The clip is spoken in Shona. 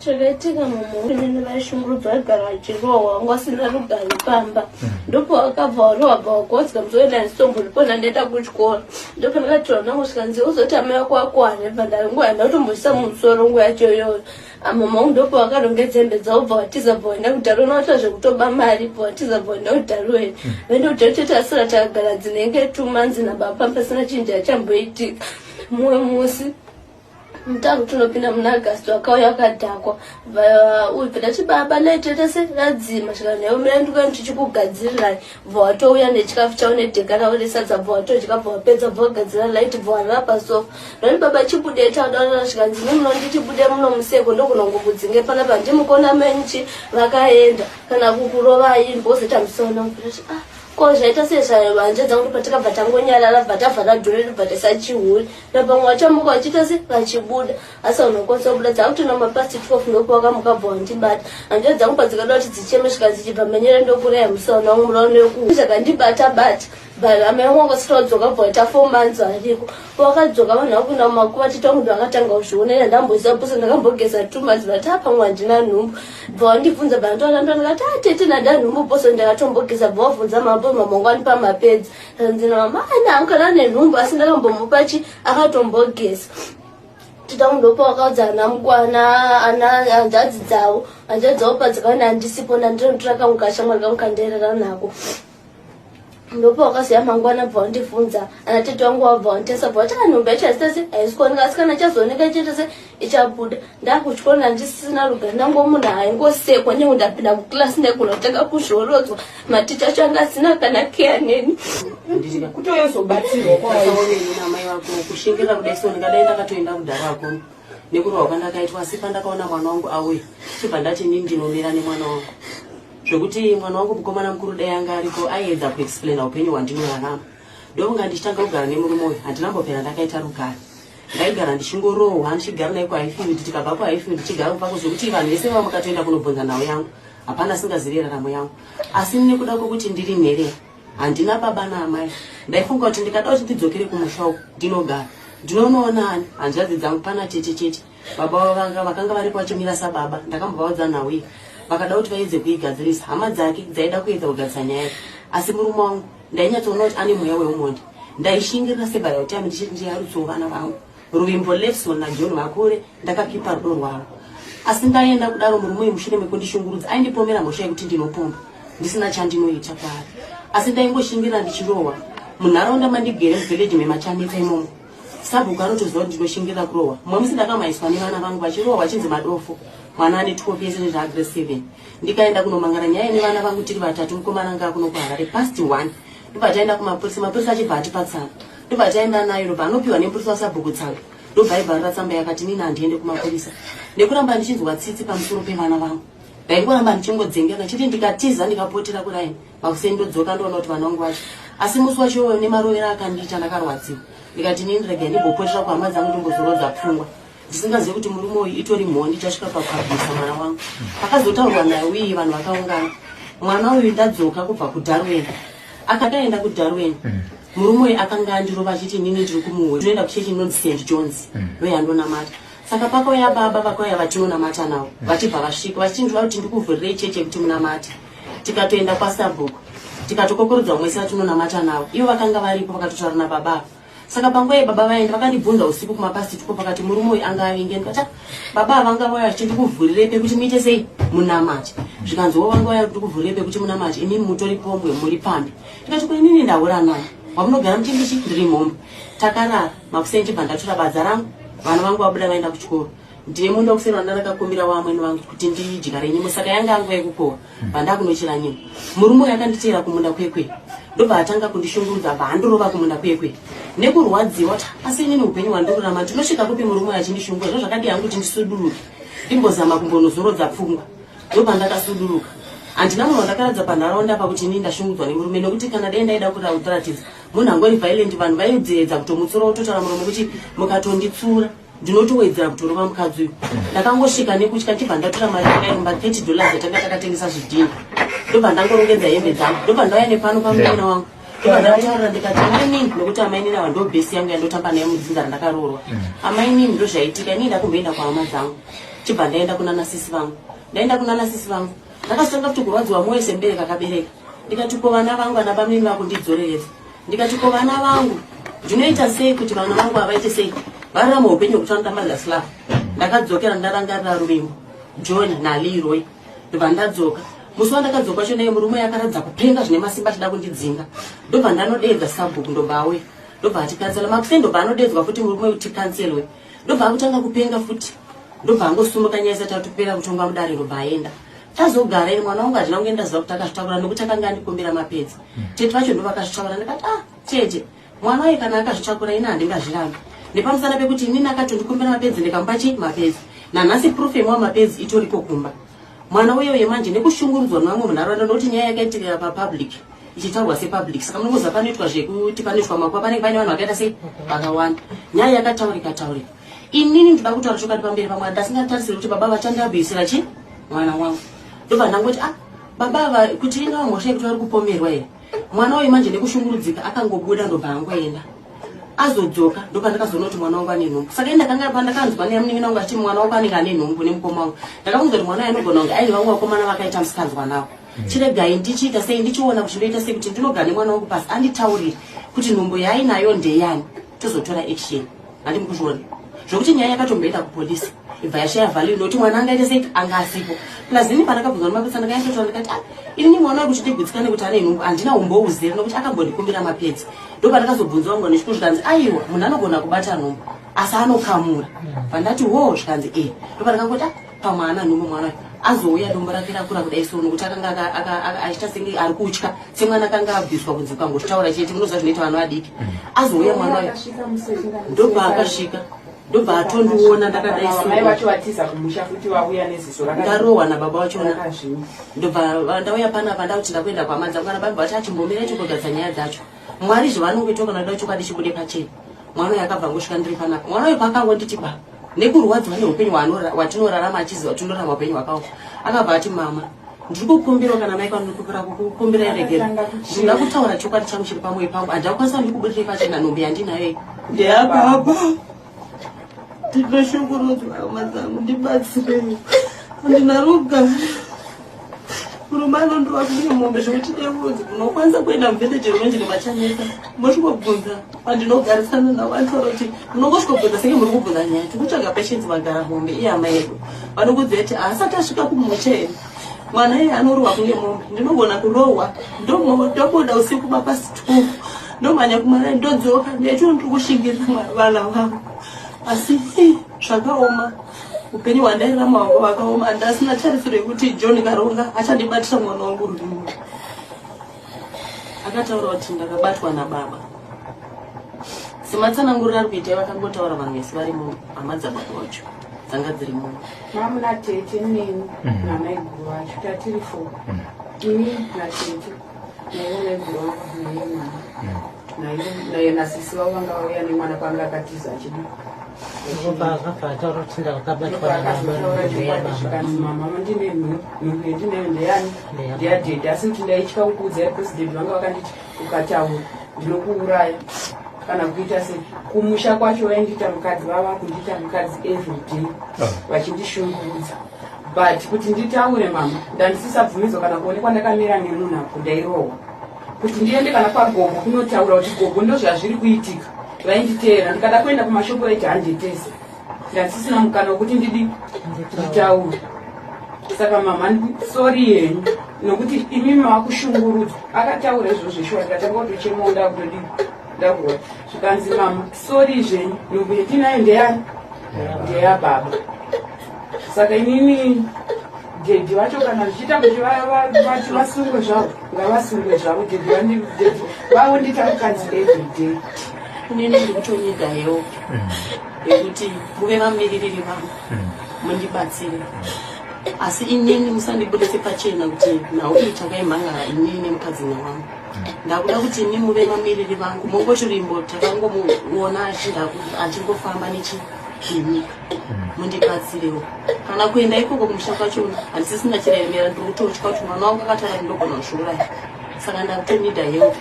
Chakaitika mumhuri nini vaishungurudzwa vaigara vachirohwa wanga usina rugare pamba. Ndopawakabva warohwa bva wagodzwa muzoenda ndisitomboripo ndaenda kuchikoro. Ndopandakatora nangu zvikanzi uzoti amai vako vakuwane bva ndaingoya ndakutomboisa mumusoro nguva yacho iyoyo. Amama vangu ndopawakarongedza hembe dzavo bva watiza bva waenda kudharuweni waita zvekutoba mari bva watiza bva waenda kudharuweni. Vaenda kudharuweni chete asira takagara dzinenge 2 months nababa pamba pasina chinhu chachamboitika. Mumwe musi mutango tinopinda muna August wakauya wakadhakwa uyu ndati baba light se radzima zvikanzi mira ndikuya tichikugadzirirai. Bva watouya nechikafu chavo nedheka ravo resadza, bva watodya, bva wapedza, bva wagadzira light, bva warara pasofa. Ndati baba chibude taudaurara. Zvikanzi imi munonditi bude muno museko ndokunongokudzinge panapa ndimukona menchi vakaenda kana kukurovai mbozoita musaona. Ndati ah, ko zvaita sei zvahanzvadzi dzangu? Patakabva tangonyarara, bva tavhara dhori, bva tasachihuri napamwe vachamuka vachiita se vachibuda asi vanokwanisa kubuda dzakutona mapast 12. Ndopo vakamuka bva wandibata. Hanzvadzi dzangu padzikada kuti dzicheme svika dzichibva menyere ndokuraya musaona wangu muraoneku zvakandibata bata. But amai vangu vangasati vadzoka bva waita 4 months variko. Pavakadzoka vanhu vakuenda mumakuva tete vangu ndovakatanga kuzvionera. Ndamboziva pusa ndakambogeza 2 months but apamwe handina nhumbu. Bva wandibvunza, bva ndatoona ndikati a tete nanda nhumbu poso ndakatombogeza. Bva wabvunza mambo, mama wangu anipa mapedzi. Nzina mama ana hangu kana nenhumbu asi ndakambomupa chi akatombogeza. Tita ndopa wakaudza ana mukwana ana hanzvadzi dzavo. Hanzvadzi dzavo padzakaona handisipo ndandinotora kamwe kashamwari kangu kandairara nako. Ndopa wakaziya mangwana bva wandibvunza ana tete wangu wabva wanditesa bva wati nhumbu yacho haisitase haisi kuoneka asi kana ichazooneka ichaita se ichabuda. Ndakuchikoro ndandisina rugare ndango munhu aingosekwa nyange ndapinda muklasi ndaigona kuzvorodzwa. Maticha acho anga asina kana keya neni. Kutoyozobatsirwa. Kwaoneni namai vako kushingirira kudai so ndingadai ndakatoenda kudhara kwako nekurohwa kwandakaitwa. Asi pandakaona mwana wangu auya chibva ndati inini ndinomira nemwana wangu zvekuti mwana wangu mukomana mukuru dai anga ariko aiedza kuexplaina upenyu hwandinorarama. Ndokunga ndichitanga kugara nemurume uyu handinambopera ndakaita rugare. Ndaigara ndichingorohwa ndichigara naye kuHighfield, tikabva kuHighfield tichigara kupako zvekuti vanhu vese vava mukatoenda kunobvunza nhau yangu hapana asingazivi raramo yangu. Asi nekuda kwekuti ndiri nherera handina baba naamai, ndaifunga kuti ndikada kuti ndidzokere kumusha uku ndinogara ndinonoona ani? Hanzvadzi dzangu pana tete chete. Baba vakanga varipo vachimira sababa. Ndakambovaudza nhau iyi vakada kuti vaedze kuigadzirisa. Hama dzake dzaida kuedza kugadzisa nyaya iyi asi murume wangu ndainyatsoona kuti ane mweya weumhondi. Ndaishingirira several time ndichiti ndiyarutsewo vana vangu Ruvimbo Lefson naJohn vakure ndakakipa rudo rwavo. Asi ndaenda kudaro murume uyu mushure mekundishungurudza aindipomera mhosva yekuti ndinopomba ndisina chandinoita kwaari. Asi ndaingoshingirira ndichirohwa munharaunda mandigere muvillage memachanetsa imomo. Sabhuku anotoziva kuti ndinoshingirira kurohwa. Mumwe musi ndakamaiswa nevana vangu vachirohwa vachinzi madofo. Mwana ane 12 years nezvagrade 7. Ndikaenda kunomangara nyaya nevana vangu tiri vatatu. Mukomana anga akuno kuHarare past 1 ndobva taenda kumapurisa. Mapurisa achibva atipa tsamba ndobva taenda nayo ndobva anopiwa nemupurisa wasabhuku tsamba ndobva aibvarura tsamba yakati nini handiende kumapurisa. Nekuramba ndichinzwa tsitsi pamusoro pevana vangu ndaingoramba ndichingodzengera chiti ndikatiza ndikapotera kuraini makuseni ndodzoka ndoona kuti vana vangu vacho. Asi musi wacho iwoyo nemarovero akandiita ndakarwadziwa. Ndikati nini regai ndimbopotera kuhama dzangu ndimbozorodza pfungwa ndisingazivi kuti murume uyu itori mhondi ichasvika pakuabvisa mwana wangu. Pakazotaurwa naye uye vanhu vakaungana mwana uyu ndadzoka kubva kuDarwin akataenda kuDarwin murume uyu akanga andirova achiti inini ndiri kumuwe. Ndinoenda kuchechi inonzi St Johns ndoyandonamata. Saka pakauya baba vakauya vatinonamata navo vachibva vasvika vachindira kuti ndikuvhurirei chechi yekuti munamate. Tikatoenda kwasabhuku tikatokokorodza umwe vatinonamata navo ivo vakanga varipo vakatotaura nababa ava. Saka panguva iyi baba vaenda vakandibvunza usiku kumapast 2 pakati murume uyu anga avinge. Ndikati "Ah, baba vanga vauya vachiti ndikuvhurirei pekuti muite sei munamate. Zvikanzi wo vanga vauya kuti ndikuvhurirei pekuti munamate imimi mutori pombwe muri pambi. Ndikati ko inini ndahura naye wamunogara muchindichi ndiri mhombo. Takarara makuseni chibva ndatora badza rangu vana vangu vabuda vaenda kuchikoro. Ndine munda kuseni wanda ndakakumbira wamwene vangu kuti ndidyare nyimo. Saka yanga nguva yekukohwa vandakunochera nyimo. Murume uyu akanditeera kumunda kwekwe ndobva atanga kundishungurudza bva andorova kumunda kwekwe. Nekurwadziwa kuti asi inini upenyu hwandikurarama ndinosvika kupi murume uyu achindishungurudza zvo zvakadii hangu kuti ndisuduruke ndimbozama kumbonozorodza pfungwa. Ndobva ndakasuduruka. Handina munhu wandakaradza panharaunda pakuti inini ndashungurudzwa nemurume nekuti kana dai ndaida kuratidza munhu angori violent vanhu vaidzedza kutomutsura wototaura muromo kuti mukatonditsura ndinotowedzera kutorova mukadzi uyu. Ndakangosvika nekutya ndibva ndatora mari yakairumba $30 yatanga takatengesa zvidhina ndobva ndangorongedza hembe dzangu ndobva ndauya nepano pamuina wangu ndobva ndataurira ndikati amainini nokuti amainini ava ndo bhesi yangu yandotamba nayo mudzinza randakaroorwa. Amainini ndozvaitika inini ndakumboenda kuhama dzangu. Chibva ndaenda kunana sisi vangu. Ndaenda kunana sisi vangu. Ndakazotanga futi kurwadziwa mwoyo semubereki akabereka. Ndikati ko vana vangu ana bamunini vakundidzoreredza. Ndikati ko vana vangu ndinoita sei kuti vana vangu avaite sei vararama upenyu hwekuti vanoda mother's love. Ndakadzokera ndarangarira Ruvimbo, John naLeroy. Ndobva ndadzoka. Musi wandakadzoka wacho naye murume akaratidza kupenga zvine masimba achida kundidzinga. Ndobva ndanodeedza sabhuku ndobva auya. Ndobva atikansela. Makuseni ndobva anodeedzwa futi murume kuti tikanselwe. Ndobva akutanga kupenga futi. Ndobva angosumuka nyaya isati yatopera kutongwa mudare ndobva aenda. Tazogara ini mwana wangu hazvina kunge ndaziva kuti akazvitakura nokuti akanga andikumbira mapedzi. Tete vacho ndovakazvitakura ndikati ah tete mwana waye kana akazvitakura ini handingazvirambi nepamusana pekuti inini akatondikumbira mapedzi ndikamupa chii mapedzi nanhasi proof yemwa mapedzi itoriko kumba mwana uye uye manje nekushungurudzwa nevamwe munharaunda nokuti nyaya yakaitikira papublic ichitaurwa sepublic saka munongoziva panoitwa zvekuti panoitwa makuva panenge paine vanhu vakaita sei vakawanda nyaya yakataurika taurika inini ndoda kutaura chokwadi pamberi pamwari ndasingatarisiri kuti baba vachandiabhisira chi mwana wangu ndobva ndangoti ah baba ava kuti ingava mhosva yekuti vari kupomerwa here mwana uyu manje nekushungurudzika akangobuda ndobva angoenda azodzoka ndopandakazoona kuti mwana wangu ane nhumbu saka indakanga pandakanzwa nemunin'ina wangu achiti mwana wako anenge ane nhumbu nemukoma wangu ndakamuudza kuti mwana uyu anogona kunge aine vamwe vakomana vakaita musikanzwa navo chiregai ndichiita sei ndichiona kuti ndoita sei kuti ndinogara nemwana wangu pasi anditaurire kuti nhumbu yaainayo ndeyani tozotora action handi mukuzviona zvokuti nyaya yakatomboenda kupolisi ibva yashaya value nokuti mwana angaite sei anga asipo plus ini pandakabvunzwa nemapurisa ndakanyatsotaura ndikati ah ini mwana wangu kuti ndigutsikane kuti ane nhumbu handina umbo uzere nokuti akambondikumbira mapedzi ndopandakazobvunzwa vangu nechikuru zvikanzi aiwa munhu anogona kubata nhumbu asi anokamura pandati wo zvikanzi e ndopandakangoti ah pamwe ana nhumbu mwana uyu azouya dombo rake rakura kudai so nokuti akanga achiita senge ari kutya semwana akanga abviswa kunzi ukangozvitaura chete munoziva zvinoita vana vadiki azouya mwana uyu ndobva akasvika ndobva atondiona ndakadai sondarohwa nababa vachona ndobva ndauya panapa ndakuti ndakuenda kwama dzangu kana baba vacho achimbomira chikogadza nyaya dzacho mwari zvavanongoita kana da chokwadi chibude pachena mwana uyu akabva ngosvika ndiri panapa mwana uyu paakangonditi ba nekurwadziwa neupenyu hwatinorarama achiziva tinorarama upenyu hwakaoma akabva ati mama ndiri kukumbirawo kana mai kwandiri kukumbira regero ndinoda kutaura chokwadi changu chiri pamwoyo pangu handakwanisa ndikubudirei pachena nhombe yandinayo iyi ndeyababa ndinoshungurudzwa hama dzangu ndibatsirei handina rugare murume anondirova kunge mombe zvekuti neunzi munokwanisa kuenda muvhileji rinonzi nemachaneta mosvikobvunza vandinogarisana navo vanotaura kuti munongosvikobvunza senge muri kubvunza nyaya tikutsvaga patience magara mombe ihama yedu vanokuudza kuti haasati asvika kumucha here mwana iye anorohwa kunge mombe ndinogona kurohwa ndobuda usiku mapasi 12 ndomhanya kumara ndodzoka ndechio ndiri kushingirira vana vangu asi zvakaoma upenyu hwandairarama hwanga hwakaoma ndasina tarisiro yekuti John Karonga achandibatira mwana wangu rurimi. Akataura kuti ndakabatwa nababa. Sematsananguriro ari kuita vakangotaura vanhu vese vari muno, hama dzababa wacho dzanga dziri muno. Mamuna tete neni namaiguru vacho tatiri four. Ini natete naivo maiguru vangu naiye mwana. Naiye nasisi vavo vanga vauya nemwana kwanga akatiza achidi. Mama ndine nhumbu yandinayo ndeyani ndeyadhedhi asi kuti ndaitya kukuudzai because dhedhi vanga vakanditi ukataura ndinokuuraya kana kuita se kumusha kwacho vaindiita mukadzi vava kundiita mukadzi everyday vachindishungurudza but kuti nditaure mama ndandisisabvumidzwa kana kuonekwa ndakamira nemunhu apo ndairohwa kuti ndiende kana kwagogo kunotaura kuti gogo ndozvazviri kuitika vainditeera ndikada kuenda kumashopo vaiti handitese ndandisisina mukana wekuti ndidi nditaure saka mama sori yenyu nokuti imi mavakushungurudzwa akataura izvozvo zveshuwa ndikatanga kutochemawo ndakutodii ndakurwa zvikanzi mama sori zvenyu nhumbu yetinayo ndeyani ndeyababa saka inini Daddy vacho kana zvichiita kuti vati vasungwe zvavo ngavasungwe zvavo daddy vaondiita mukadzi everyday. Inini ndiri kutonida help yekuti muve vamiririri vangu mundibatsire asi inini musandibudise pachena kuti nhau iyi takaimhangara inini nemukadzi wangu ndakuda kuti imi muve vamiriri vangu mongoti rimbo takangomuona achingofamba nechi nenyika mundibatsirewo kana kuenda ikoko kumusha kwacho handisisina chiremera ndiri kutotya kuti mwana wangu akataura ndinogona kuzviuraya saka ndakutonida help.